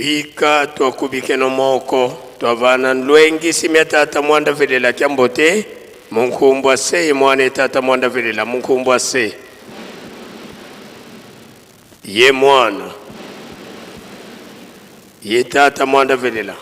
Bika twakubikeno moko twavana nlwengisi mya tata mwanda velela kya mbote munkumbwa se ye mwana tata mwanda velela munkumbwa se ye mwana ye tata mwanda velela.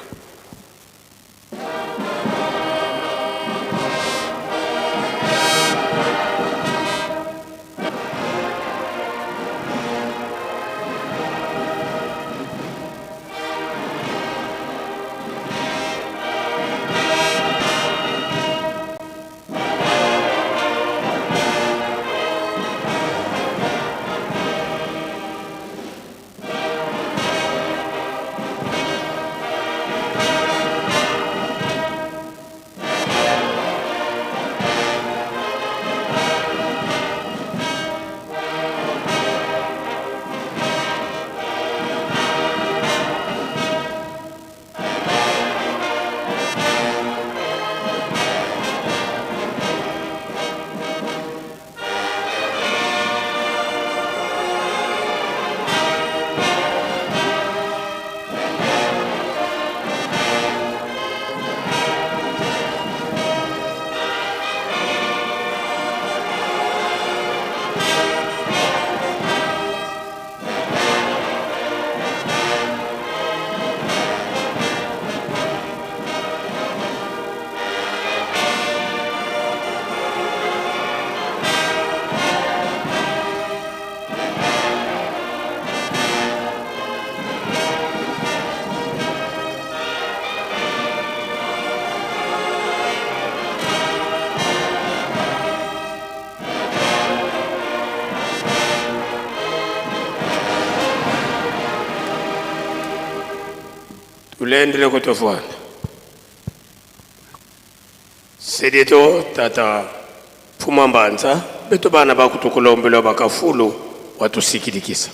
Tulendele kutofwana sedito tata Fuma Mbanza beto bana bakutukulombelwa bakafulu watusikilikisa.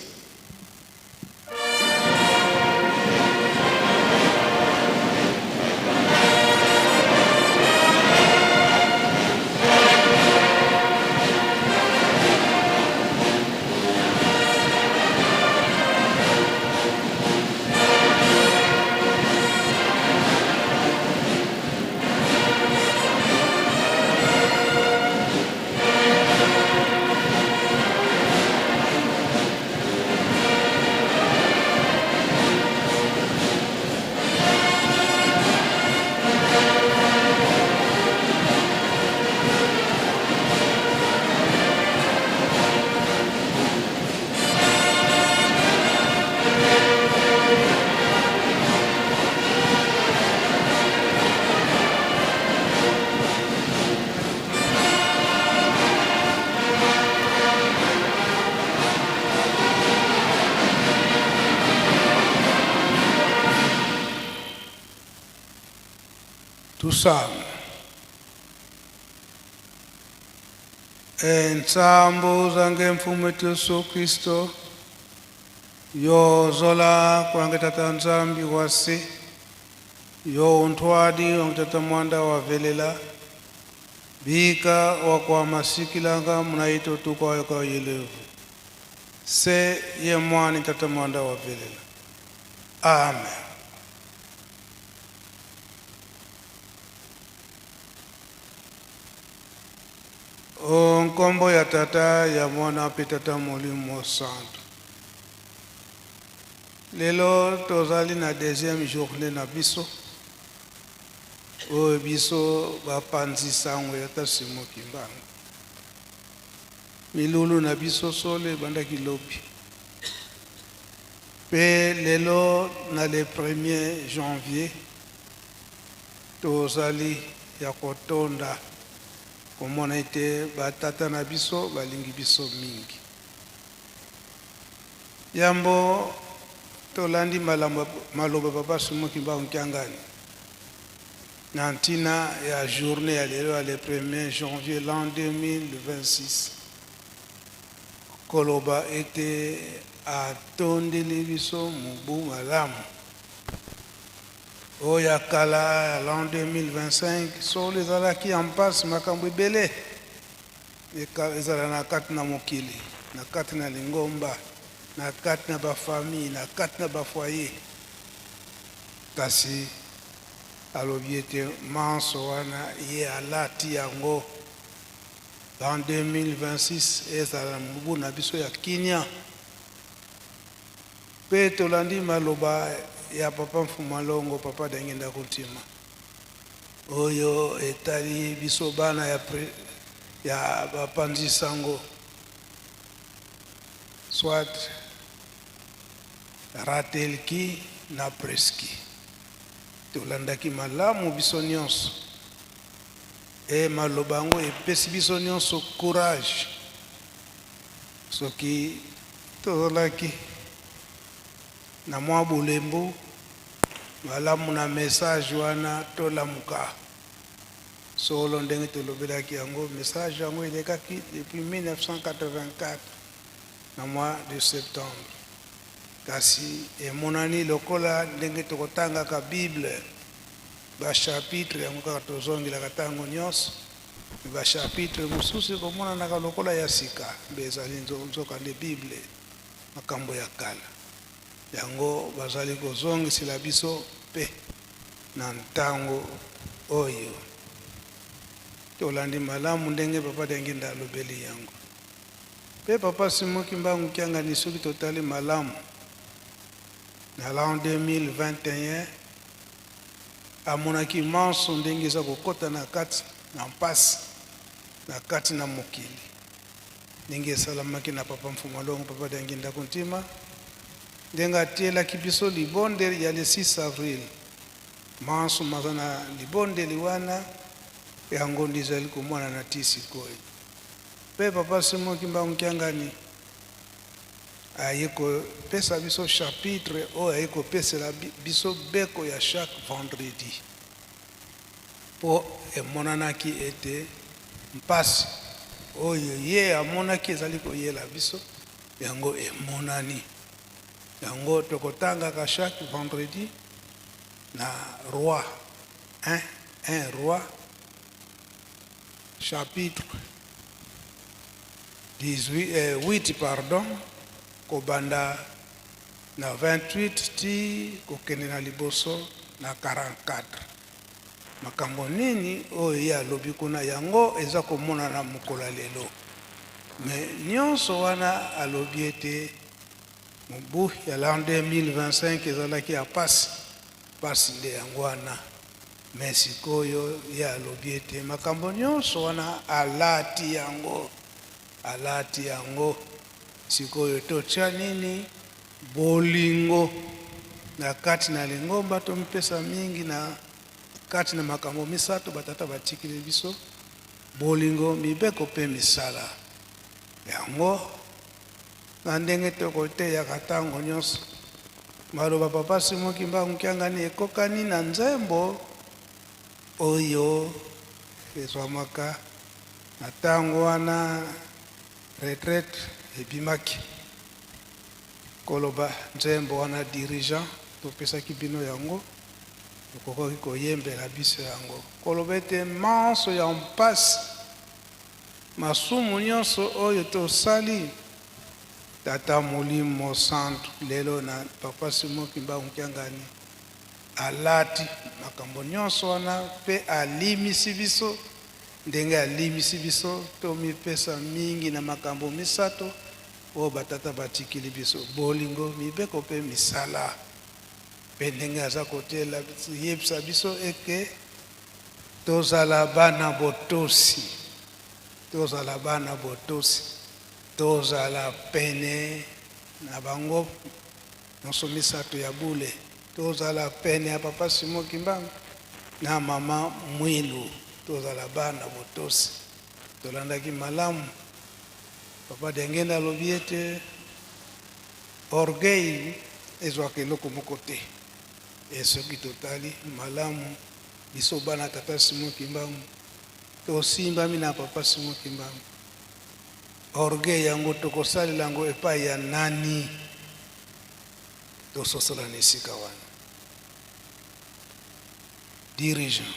Tusame. Entsambo zange mfumu wetu Yesu Kristo yozola kwange tata Nzambi wase yo untwadi wange tata mwanda wavelela bika wakwa masikilanga munaito tukwayo kwa yelevu se ye mwani tata mwanda wavelela. Amen. O nkombo ya tata ya mwana mpe tata molimo santo. Lelo tozali na deuxième journée na biso oyo biso bapanzi sango ya ta Simon Kimbangu. Milulu na biso solo ebandaki lobi mpe lelo na le 1er janvier tozali ya kotonda komona ete batata na biso balingi biso mingi. Yambo tolandi maloba papa Simon Kimbangu Kiangani na ntina ya journée ya lelo ya le 1er janvier l'an 2026, koloba ete atondeli biso mobu malamu oyo ya kala ya l'an 2025. Solo ezalaki ya mpasi, makambo ebele ezala na kati na mokili, na kati na lingomba, na kati na bafamille, na kati na bafoyer. Kasi alobi ete manso wana ye alati yango. L'an 2026 ezala mobu na biso ya kimia. Mpe tolandi maloba ya papa Mfuma Longo, papa Dangenda Kuntima, oyo etali biso bana ya bapanzi sango, soit Ratelki na Preski. Tolandaki malamu biso nyonso, e maloba yango epesi biso nyonso courage. Soki tozalaki na mwa bolembu, malamu na message wana tolamuka. Solo ndenge tolobelaki yango, message yango elekaki depuis 1984 na mois de septembre, kasi emonani lokola ndenge tokotangaka Bible, bachapitre yango kaka tozongelaka ntango nyonso. Bachapitre mosusu ekomonanaka lokola ya sika, mbe ezali nzoka nde Bible makambo ya kala. Yango bazali kozongisela biso mpe na ntango oyo tolandi malamu ndenge papa Diangienda alobeli yango. Mpe papa Simon Kimbangu Kiangani, soki totali malamu na l'an 2021, amonaki manso ndenge eza kokɔta na kati na mpasi na kati na mokili, ndenge esalamaki na papa Mfuma Longo, papa Diangienda Kuntima, ndenge atielaki biso libondeli ya le 6 avril. Manso maza na libondeli wana, yango nde ezali komona na ti sikoyo. Mpe papa Simon Kimbangu Kiangani aye kopesa biso chapitre oyo aye kopesela biso beko ya chaque vendredi, mpo emonanaki ete mpasi oyo ye amonaki ezali koyela biso, yango emonani. Yango tokotangaka chaque vendredi na Roi 1, 1 Roi chapitre 18, 8 pardon, kobanda na 28 ti kokende na liboso na 44. Makambo nini oyo ye alobi kuna, yango eza komonana mokolo ya lelo. Me nyonso wana alobi ete mobu ya l'an 2025 ezalaki ya pasi pasi, nde yango wana. Me sikoyo ye alobi ete makambo nyonso wana alati yango, alati yango. Sikoyo totya nini? Bolingo na kati na lingomba, tomipesa mingi na kati na makambo misato batata batikeli biso: bolingo, mibeko mpe misala. Yango na ndenge tokoteyaka ntango nyonso maloba papa Simon Kimbangu Kiangani ekokani na nzembo oyo ezwamaka na ntango wana retraite ebimaki, koloba nzembo wana dirigeant topesaki bino yango, tokokoki koyembela biso yango, koloba ete manso ya mpasi, masumu nyonso oyo tosali, Tata Molimo Santu lelo na papa Simon Kimbangu Kiangani alati makambo nyonso wana mpe alimisi biso. Ndenge alimisi biso, tomipesa mingi na makambo misato oyo batata batikili biso: bolingo, mibeko mpe misala. Mpe ndenge aza kotiela yebisa biso eke tozala bana botosi, tozala bana botosi, tozala pene na bango nyonso misato ya bule, tozala pene ya papa Simon Kimbangu na mama Mwilu, tozala bana botosi. Tolandaki malamu papa Dengenda alobi ete orgueil ezwaka eloko moko te. E soki totali malamu, biso bana tata Simon Kimbangu tosimbami na papa Simon Kimbangu, orgueil yango tokosalela yango epai ya nani? Tososola na esika wana, dirigeant.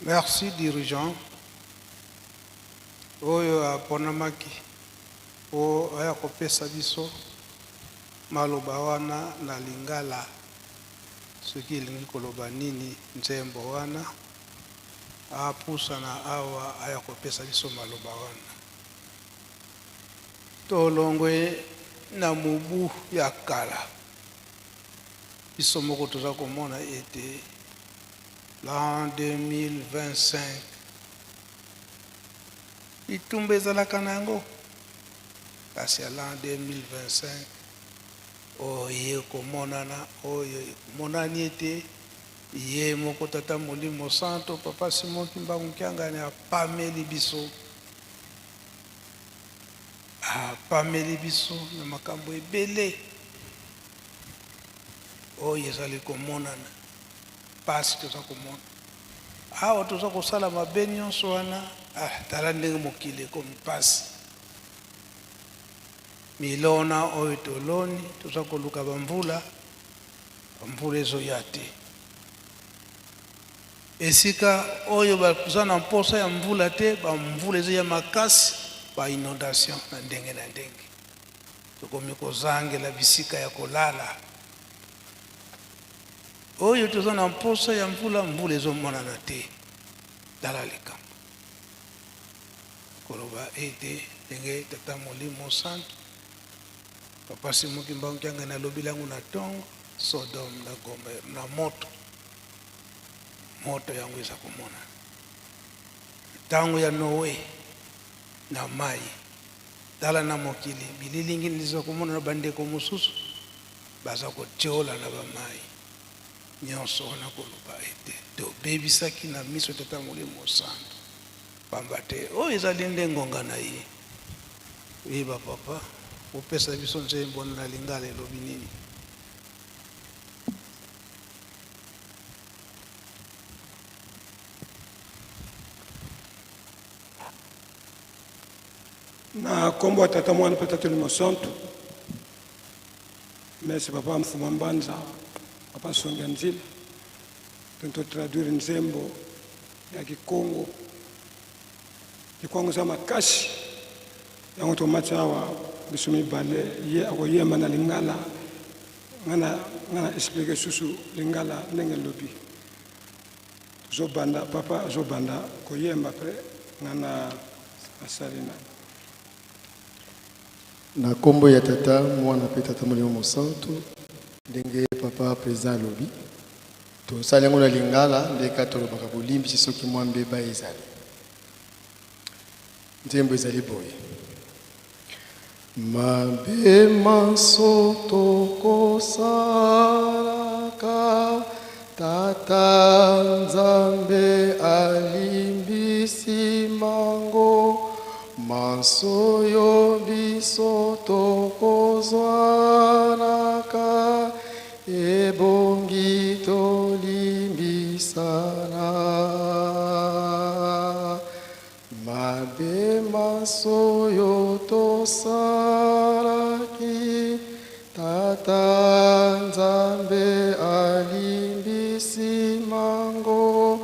Merci dirigeant oyo aponamaki po aya kopesa biso maloba wana na lingala soki elingi koloba nini nzembo wana apusana awa aya kopesa biso maloba wana. Tolongwe na mobu ya kala biso moko toza komona ete L'an 2025 bitumba ezalaka na yango kasi ya l'an 2025 oyo eye komonana oyo emonani ete ye moko tata molimo santo papa Simon Kimbangu Kiangani apameli biso apameli biso na makambo ebele oyo ezali komonana Pasi toza komona awa toza kosala mabe nionso wana ah tala ndenge mokili ekomi pasi milona oyo toloni toza koluka ba mvula ba mvula ezoya te esika oyo baza na mposa ya mvula te ba mvula ezoya makasi ba inondation na ndenge na ndenge tokomi kozangela bisika ya kolala Oyo toza na mposa ya mvula, mvula ezo monana te. Tala likambo. Koloba ete ndenge Tata Molimo Santu, Papa Simon Kimbangu Kiangani alobeli yango na tongo, Sodome na Gomorrhe na moto. Moto yango eza komonana. Tango ya Noe na mayi. Tala na mokili bililingi niza komonana bandeko mosusu. Baza kotiola na ba mayi nionso wana koloba ete tobebisaki na miso ya Tata Molimo Santu, pamba te oyo ezali nde ngonga na ye. Oyeba papa, opesa biso nzembo wana na lingala elobi nini? Na kombo ya Tata Mwana mpe Tata Elimo Santu. Merci papa Mfuma Mbanza, papa Songia Nzila. Tonto traduire nzembo ya Kikongo. Kikongo eza makasi. Yango tomati awa biso mibale ye akoyemba na lingala nga na nga na explique susu lingala ndenge elobi. Tozobanda papa azobanda koyemba pe nga na asali na Na kombo ya Tata, Mwana pe Tata Molimo Mosantu, ndenge papa president alobi, tosali yango na lingala nde kaka tolobaka bolimbisi soki mwa mbeba ezali. Nzembo ezali boye. Mabe manso tokosalaka, Tata Nzambe alimbisi mango manso yo biso tokozwanaka, ebongi tolimbisana. Mabe manso yo tosalaki, Tata Nzambe alimbisi mango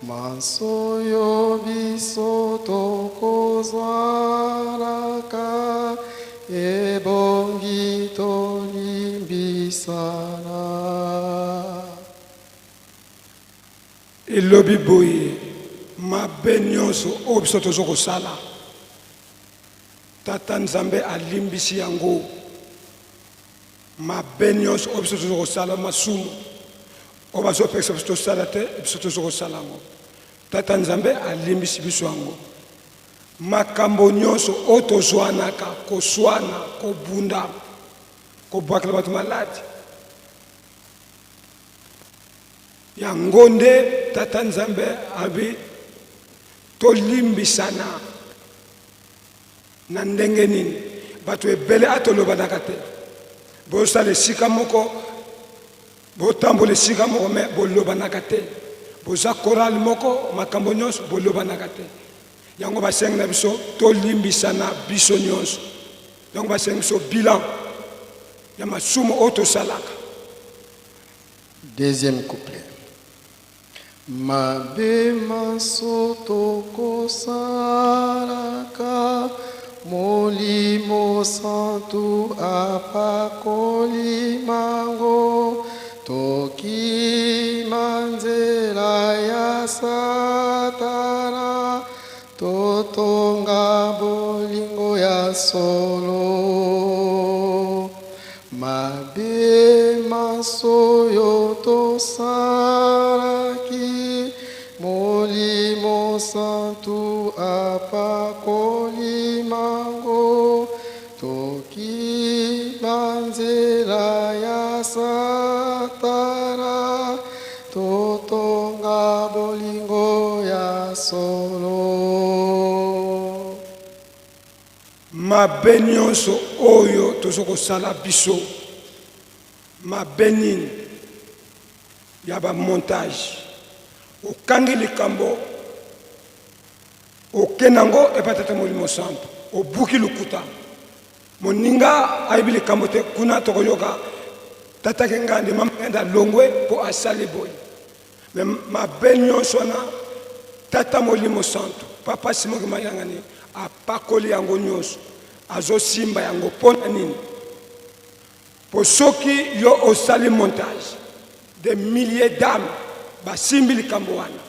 manso yo biso tokozwalaka, ebongi tolimbisana. Elobi boye, Mabe nyonso oyo biso tozo kosala, Tata Nzambe alimbisi yango. Mabe nyonso oyo biso tozo kosala, masumu oyo bazopekisa biso tosala te, biso tozo kosala yango. Tata Nzambe alimbisi biso yango. Makambo nyonso oyo tozwanaka, koswana, kobunda, kobwakela bato maladi, Yango nde Tata Nzambe abi tolimbisana. Na ndenge nini? Bato ebele atolobanaka te, bosala esika moko, botambola esika moko, me bolobanaka te. Boza korale moko, makambo nyonso bolobanaka te. Yango basengi na biso tolimbisana biso nyonso. Yango basengi biso bilan ya masumu oyo tosalaka. Deuxième couplet. Mabe manso tokosalaka, Molimo Santu apakoli mango, Tokima nzela ya Satana, Totonga bolingo ya solo. Mabe manso oyo tosalaki, Molimo Santu apakoli mango, Tokima nzela ya Satana, Totonga bolingo ya solo. Mabe nyonso oyo tozo kosala biso mabe nini ya ba montage okangi likambo oke nango epa tata molimo santu obuki lokuta moninga ayebi likambo te kuna tokoyoka tata kengandi mama kengandi alongwe mpo asali boye me mabe nyonso wana tata molimo santu papa simon kimayangani apakoli yango nyonso azosimba yango mpo na nini mpo soki yo osali montage des milliers d'âmes basimbi likambo wana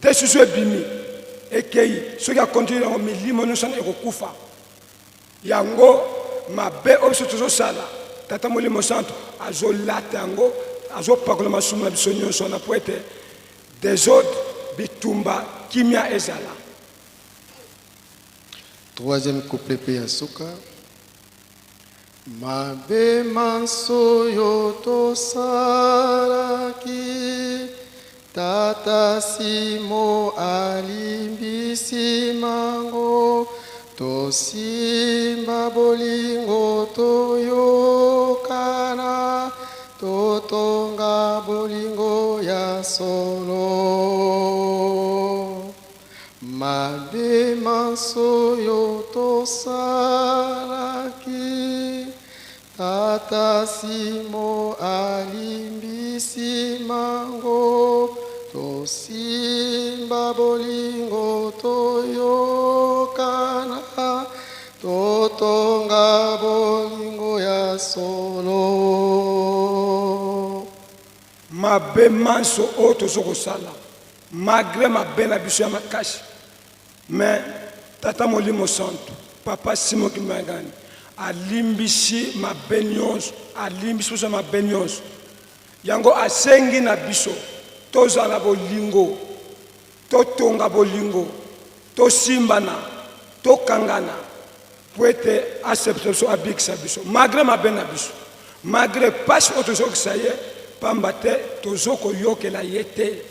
desusu ebimi ekei soki akontinue yango milimo nyonso wana ekokufa Yango mabe oyo biso tozosala, Tata Molimo Santu azolata yango, azopakola masumu na biso nyonso wana mpo ete desordre, bitumba, kimia ezala. Troisième couplet mpe ya suka. Mabe manso oyo tosalaki, Tata Simo alimbisi mango, Tosimba bolingo toyokana, Totonga bolingo ya solo. Mabe manso oyo tosalaki, Tata Simo alimbisi mango, Tosimba bolingo toyokana, Totonga bolingo ya solo. Mabe manso oyo tozo kosala malgre mabe na biso ya makasi mais tata molimo santu papa Simon Kimangani alimbisi mabe nyonso alimbisi biso mabe nyonso yango asengi na biso tozala bolingo totonga bolingo tosimbana tokangana mpo ete asepelisa biso abikisa biso malgre mabe na biso malgre pasi oyo tozokisa ye pamba te tozokoyokela ye te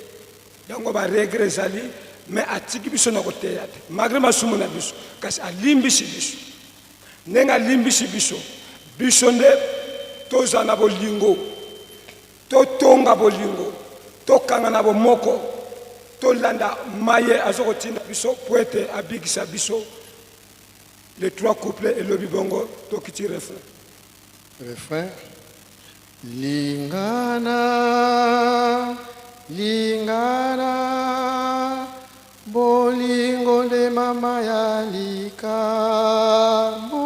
yango ba regret ezali mais atiki biso na koteya te malgre masumu na biso kasi alimbisi biso ndenge alimbisi biso biso nde tozala na bolingo totonga bolingo tokanga na bomoko tolanda maye azokotinda biso mpo ete abikisa biso. Les trois couplets elobi bongo tokiti refrain. Refrain. Lingana, lingana, bolingo nde mama ya likambo.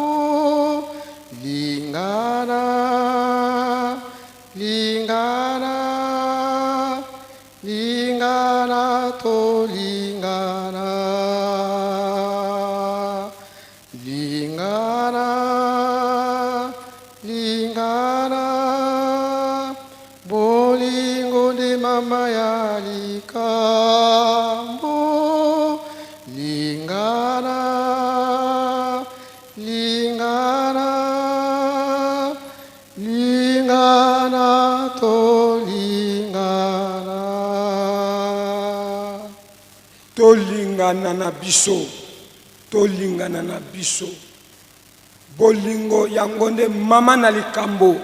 Lingana, lingana, Lingana tolingana Lingana lingana Bolingo nde mama ya likambo Lingana lingana Lingana tolingana. Tolingana na biso, tolingana na biso. Bolingo yango nde mama na likambo.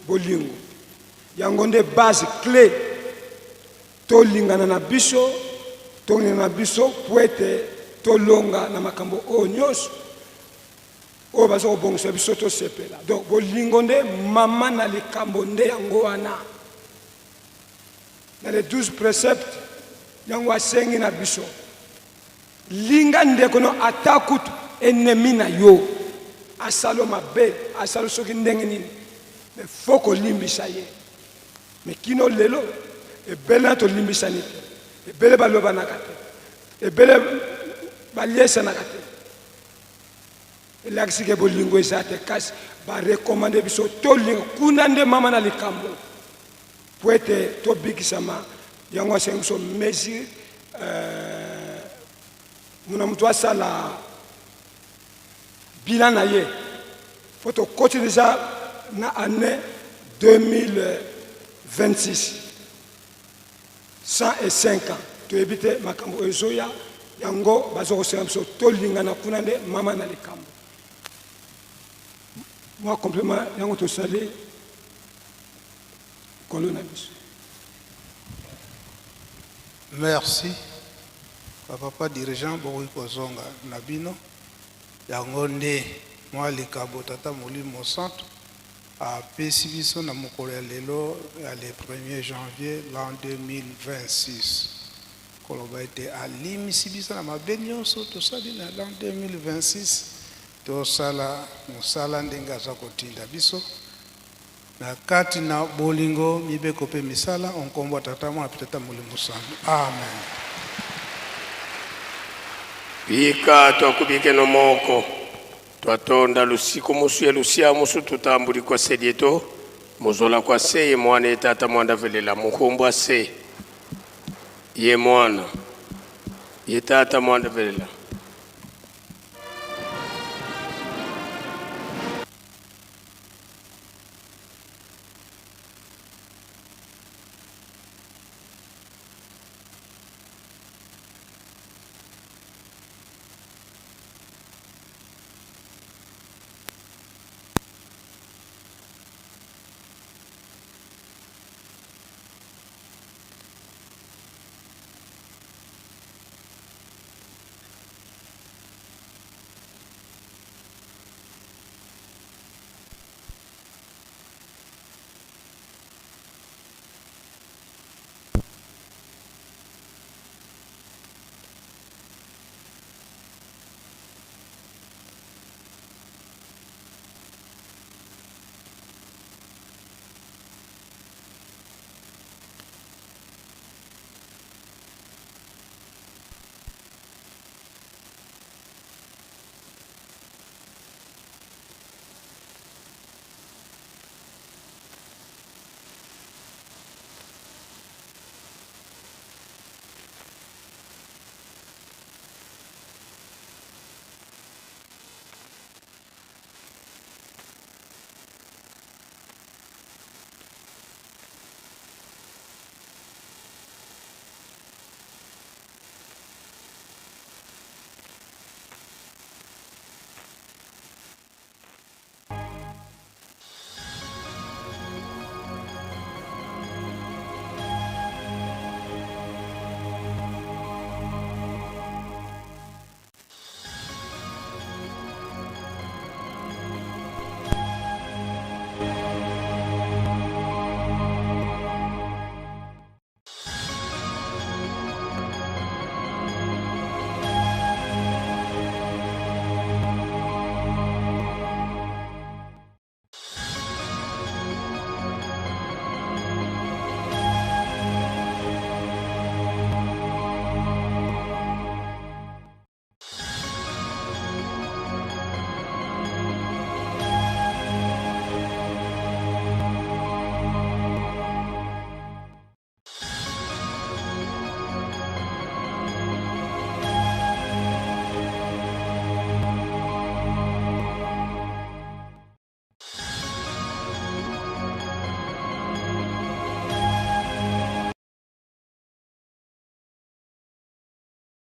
Bolingo yango nde base cle. Tolingana na biso, tolingana na biso po ete tolonga na makambo oyo nyonso. Oyo baza kobongisa biso tosepela. Donc bolingo nde mama na likambo nde yango wana. Na les 12 préceptes, yango asengi na biso, linga ndeko no ata kutu ennemi na yo, asalo mabe, asalo soki ndenge nini, mais faut kolimbisa ye. Mais kino lelo ebele na tolimbisani te, ebele balobanaka te, ebele baliesanaka te. Elakisi ke bolingo eza te, kasi barekomande biso tolinga. Kuna nde mama na likambo po ete tobikisama. Yango asengi biso mesure, muna moto asala bilan na ye, po tokoti deja na année 2026, 105 ans, toyebi te makambo oyo ezoya. Yango baza kosenga biso tolingana. Kuna nde mama na likambo. Mwa complément yango tosali kolo na biso. Merci, bapapa dirigeant. Bokoki kozonga na bino. Yango nde mwa likabo Tata Molimo Santo apesi biso na mokolo ya lelo ya le 1er janvier l'an 2026, koloba ete alimbisi biso na mabe nyonso tosali na l'an 2026. Tosala mosala ndenge aza kotinda biso na kati na bolingo, mibeko mpe misala. Nkombo ya Tata, Mwana mpe Tata Molimo Santo, amen. Bika twakubike no moko twatonda lusiku musu ya lusia musu tutambuli kwa selieto muzola kwa se ye mwana ye tata mwanda velela mukumbwa se ye mwana ye tata mwanda velela.